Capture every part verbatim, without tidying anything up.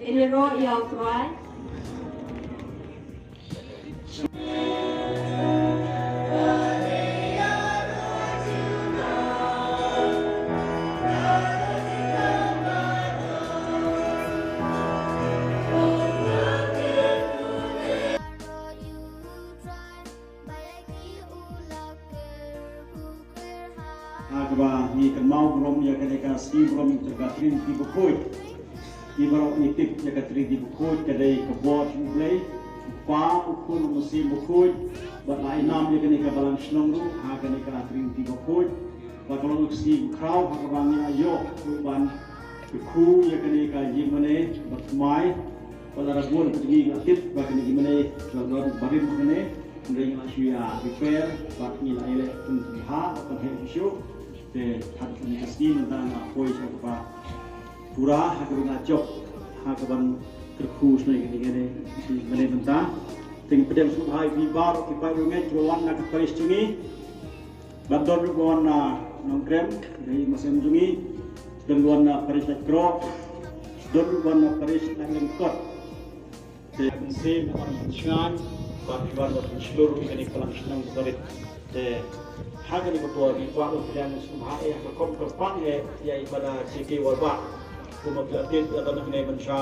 Ïaroh ïa U Trai. Ha kaba ngi kynmaw burom ïa kane ka sngi burom jong ka Trinity Bakhuid. Ngi baroh ngi tip ïa ka Trinity Bakhuid ka dei ka bor jong U Blei, U Kpa, U Khun, U Mynsiem Bakhuid, bad la ai nam ïa kane ka balang shnong ruh ha kane ka Trinity Bakhuid. Bad ka long ka sngi bakhraw ha kaba ngi la ïoh ruh ban kyrkhu ïa kane ka ïingmane bathymmai. Bad lada bun ka jingim la tip ba kane ka ïingmane ka la don barim kane, hynrei ngi la shu ïa repair bad ngi la ïaleh pynbha bad pynheh shuh. Te hadien kane ka sngi mynta nga poi sha kaba pura ha kaba nga jop ha kaban kyrkhu shuh ïa kane ka ïingmane mynta. Te ngi pdiang sngewbha ïa phi baroh ki paid riewngeit kiba wan na ka parish jong ngi. Ba don ruh ba wan na Nongkrem, dei masem jong ngi, don ruh ba wan na parish Laitkroh, don ruh ba wan na parish Laitlengkot. Te mynsiem ba wan shngain, ba ki wan ba pynshlur ïa kane ka balang shnong barit. Te ha kane ka por ngi kwah ban pdiang sngewbha eh ha ka khot kyrpang eh ïa i Phadar J K Warbah. Kumba phi la tip ïa kane ka bynta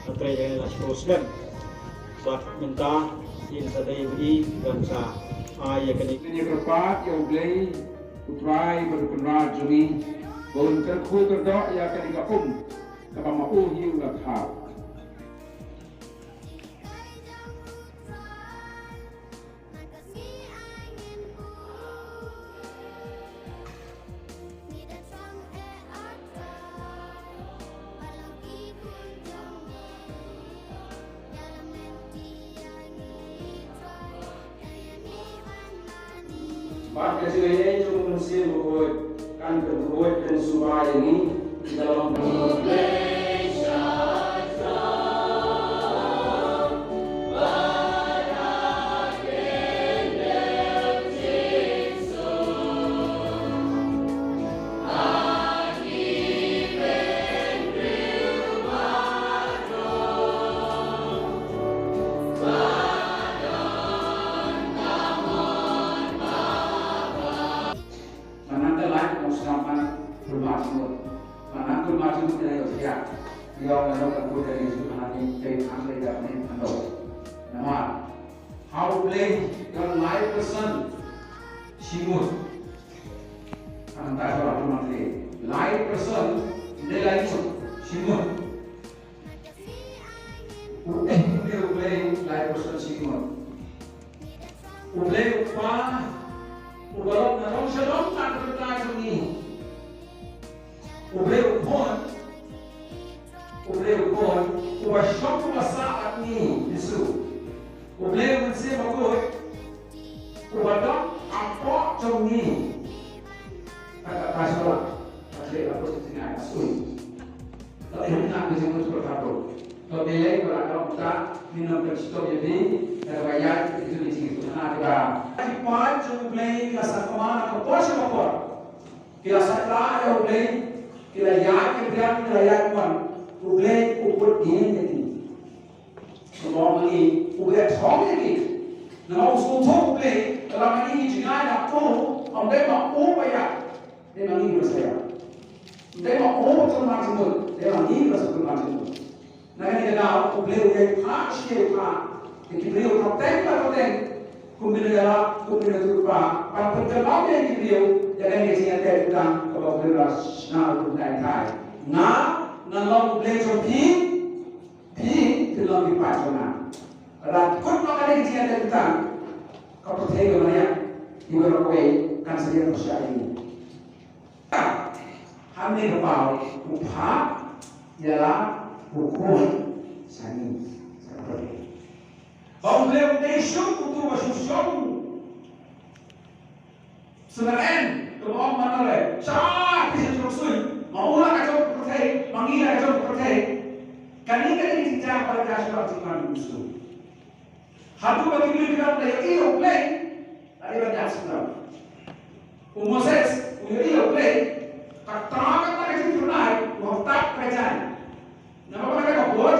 ka trei ïa la shu slem. Bad mynta in sa dei ba i ban sa ai ïa kane. Kane ka kyrpad ïa U Blei U Trai bad U Kynrad jong ngi ba un kyrkhu kyrdoh ïa kane ka um kaba ma u hi u la thaw. Bad ka jingaiei jong U Mynsiem Bakhuid kan kyrkhu kan suba ïa ngi. Shalom. Manang ka light mo sngap man kulmar jingmut. Manang kulmar jingmut ïa ïoh ïa. Ïoh ïa ka kut ïa Jisu Khrist te khang le ïa ne khang do. Namar ha U Blei don lai percent shimut. Nangta ïoh kulmar te lai percent ne lai mut shimut. U Blei, U Blei lai percent shimut. U Blei U Kpa uba long na long sha long ka bynta jong ngi. U Blei U Khun, U Blei U Khun uba shong uba sah bad ngi, Jisu. U Blei U Mynsiem Bakhuid uba don hapoh jong ngi. Kata ka shuwa ka trei la put jingïasyrdoh. Tang ïa ka jingmut jingpyrkhat ruh. To te lei ba la ka uta ngin ym pynshitom ïa phi. Kaba ïaid ïa kito ki jingkyrkhu na kiba ki paid jong U Blei ki la sakma na ka por sha ka por. Ki la sakhla ïa U Blei, ki la ïaid ki brian, ki la ïaid mon. U Blei u bud ïa ki. Kumba ong ma ngi, u ïathong ïa ki. Namar u sngewthuh U Blei, ka la ma ngi ki jngai na u, ym dei ma u ba ïaid. Dei ma ngi ba sa ïaid. Dei ma u ba kulmar jingmut, dei ma ngi ba sa kulmar jingmut. Na kane ka daw U Blei u ïai phah sha ïai phah ïa ki briew pateng la pateng. Kum kine ki la, kum kine ki tu ba, ban pynkynmaw ïa ki briew ïa kane ka jingïateh tutang kaba U Blei u la shna ruh kumta ïa ki. Nga ngan long U Blei jong phi, phi phin long ki paid jong nga. Lada kut noh kane ka jingïateh tutang, ka pyrthei ka mane ïa, iwei pa iwei kan sa ïeng pyrshah ïa ngi. Hangne ka paw u Kpa ïa la u Khun sha ngi. Ba U Blei u dei shuh utu uba shu shong. Sngewthuh kaba ong Manoah, sha ki sha jrong suiñ, ma u la ka jong ka pyrthei, ma ngi la ka jong ka pyrthei. Kane kane ki jingjia ba la ka shu la jingman u sngewthuh. Haduh ba ki briew ki la ïohi ïa U Blei, la dei ban ïap sngewbha. U Moses u ïohi ïa U Blei, kata kata ka jingpynlait u hap tap ka jaiñ. Namar ba kata ka bor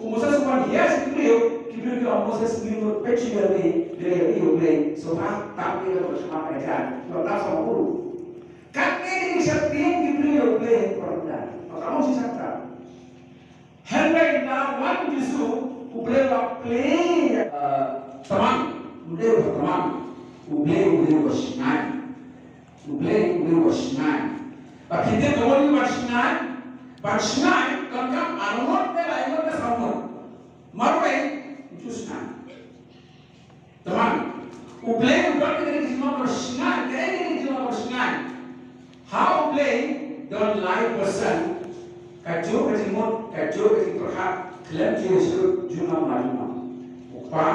U Moses u wan hiar sha ki briew, ki briew ki ong, Moses, ngi mut peit shuh ïa me, lei ïa U Blei, sngewbha tap ïa ka, ka khmat ka jaiñ, sngewbha tap sha u. Katne ka jingsheptieng ki briew ïa U Blei, ka ong shisha ka. Hynrei haba wan u Jisu, U Blei u la plie, eh, tymmen, U Blei u la tymmen, U Blei, U Blei u la shngaiñ. U Blei, U Blei u la shngaiñ. Ba phi tip ka mut ban shngaiñ, ban shngaiñ, donkam ar ngut ne lai ngut ne saw ngut. Marwei, u ju shngaiñ. Tymmen, U Blei u don ka jingmut ban shngaiñ, kaei ka jingmut ban shngaiñ. Ha U Blei don lai persen, kajuh ka jingmut, kajuh ka jingpyrkhat, khlem ju ïasyrut junom la junom. U Kpa,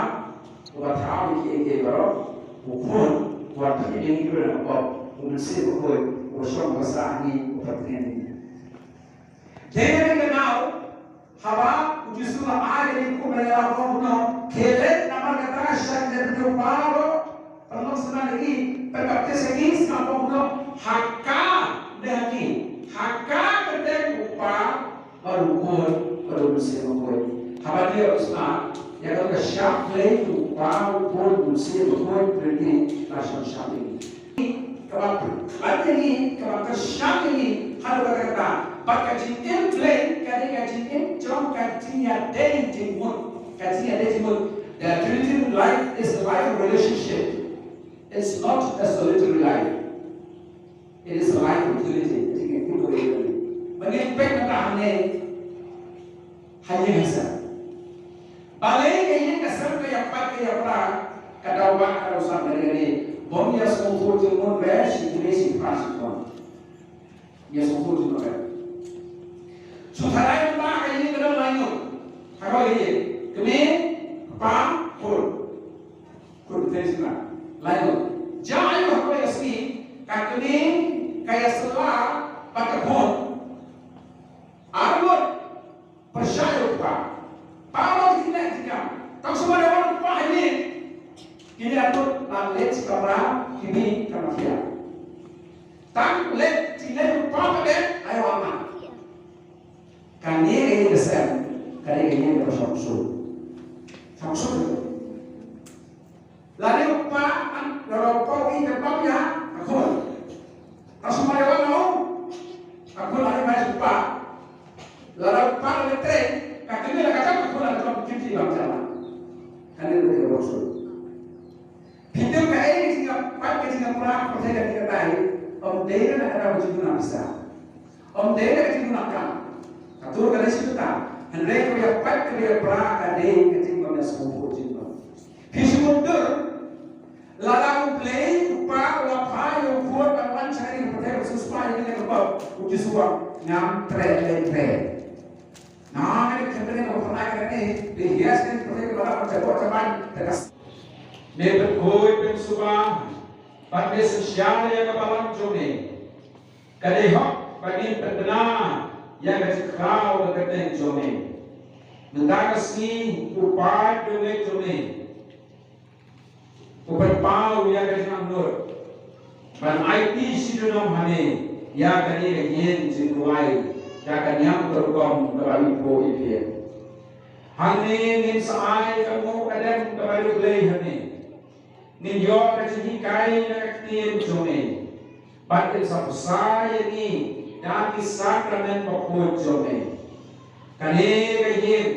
uba thaw ïa kiei kiei baroh, U Khun, uba pyni ïa ngi ruh na ka pop, U Mynsiem Bakhuid, uba shong basa ha ngi, uba pyntngen ïa ngi. Dei na kane ka daw, haba u Jisu u la ai ïa ki hukum ba ïa la pom noh, khie leit namar kata sha ki jaitbynriew baroh, pynlong synran ïa ki, pynbaptis ïa ki, sngap pom noh, ha ka, ne ha ki, ha ka kyrteng u Kpa, bad u Khun, bad u Mynsiem Bakhuid. Haba ïa u sngap, ïa ka shah Blei u Kpa, u Khun, u Mynsiem Bakhuid, Trinity, la shah shah ïa ki. Kaba khlad ïa ngi, kaba kyrshan ïa ngi, haduh katta katta. Bad ka jingim Blei, ka dei ka jingim jong ka jingïadei jingmut. Ka jingïadei jingmut. The Trinity life is a life of relationship. It's not a solitary life. It is a life of unity. Ka jingïadei jingmut. Ba ngin peit mynta hangne. Ha ïing ha sem. Balei ka ïing ka sem ka ïa pait ka ïa pra, ka daw ba ka daw sam ka dei ka dei. Bym ïa sngewthuh jingmut re shi kmie shi kpa shi khun. Ïa sngewthuh jingmut re. Shu tharai mynta ka ïing ka don lai ngut. Ha kawei ka ïing. Kmie, kpa, khun. Khun kmie shi kpa. Lai ngut. Jia aïu ha kawei ka sngi, ka kmie, ka ïa sla, bad ka khun. Ar ngut. Pyrshah ïa u kpa. Baroh ki leh ki kam. Tang shu ma da wan u kpa ha ïing. Kine ar ngut la leit shi kamra, ki mih kamra khia. Tang leit, ki leit u kpa pat, aïu ama. Kane ka ïing ka sem, kane ka ïing kaba shong suk. Shong suk. Lada u kpa, an, lada u kpa u ïeit, kan pap ïa ka khun. Ka shu ma ïa wan, ka khun lada ïa u kpa. Lada u kpa lada trei, ka kmie la ka jam, ka khun la ka jam, kim ti bam jam. Kane ruh ka bor sut. Phi tip kaei ka jingïapait ka jingïapra pyrthei ka dei katai. Ym dei na ka daw ka jingduna pisa. Ym dei na ka jingduna kam. Ka tur ka dei shi kata. Hynrei kaba ïapait kaba ïapra ka dei ka jingbym ïasngewthuh jingmut. Phi shu mutdur. Lada U Blei u Kpa u la phah ïa u Khun ban wan sha kane ka pyrthei ban sngewspah ïa kane ka pop, u Jisu u ong ngam treh lehse. Nga kane ka pyrthei kaba pynlait kane, dei hiar sha kane ka pyrthei kaba la ban jaboh jaban da ka. Me pynkhuid pynsuba bad me synshar ïa ka balang jong me. Ka dei hok ba ngin pynbna ïa ka jingkhraw ka kyrteng jong me. Mynta ka sngi u paid jong me jong me u pynpaw ïa ka jingangnud ban aiti shi junom ha me ïa kane ka ïing jingduwai da ka niam ka rukom kaba iphuh iphieng. Hangne ngin sa ai ka nguh ka dem kaba riewblei ha me. Ngin ïoh ka jinghikai na ka ktien jong me. Bad kin sa bsa ïa ngi da ki sakramen bakhuid jong me. Kane ka ïing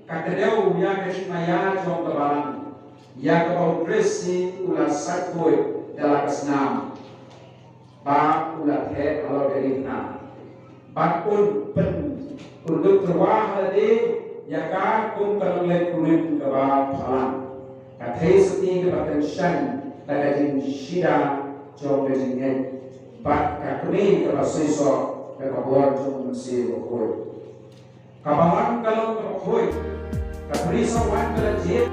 ka kdew ïa ka jingmaïa jong ka balang, ïa kaba u Khrist u la sait khuid da la ka snam. Ba u la theh halor ka ri Kanaan. Bad un pyn, un pynduh tyrwa ha lade ïa ka kum ka nongleit kurim kaba phalang. Ka theisotti kaba kynshew da ka jingshida jong ka jingngeit. Bad ka kmie kaba seisoh da ka bor jong u Mynsiem Bakhuid. Ka balang ka long kaba khuid. Ka Khrist u wan ka la jied.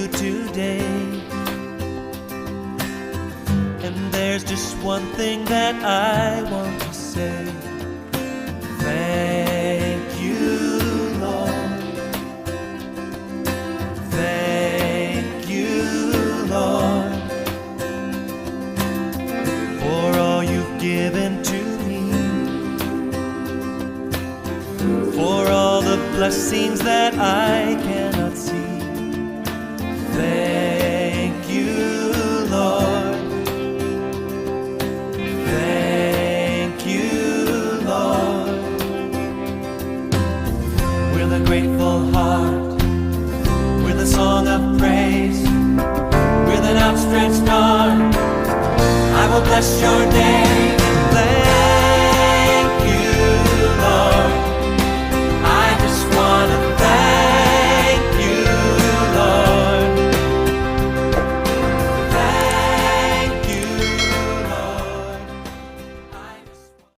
today. And there's just one thing that I want to say. Thank you, Lord. Thank you, Lord, for all you've given to me, for all the blessings that I cannot see. Thank you, Lord. Thank you, Lord. With a grateful heart, with a song of praise, with an outstretched arm, I will bless your name.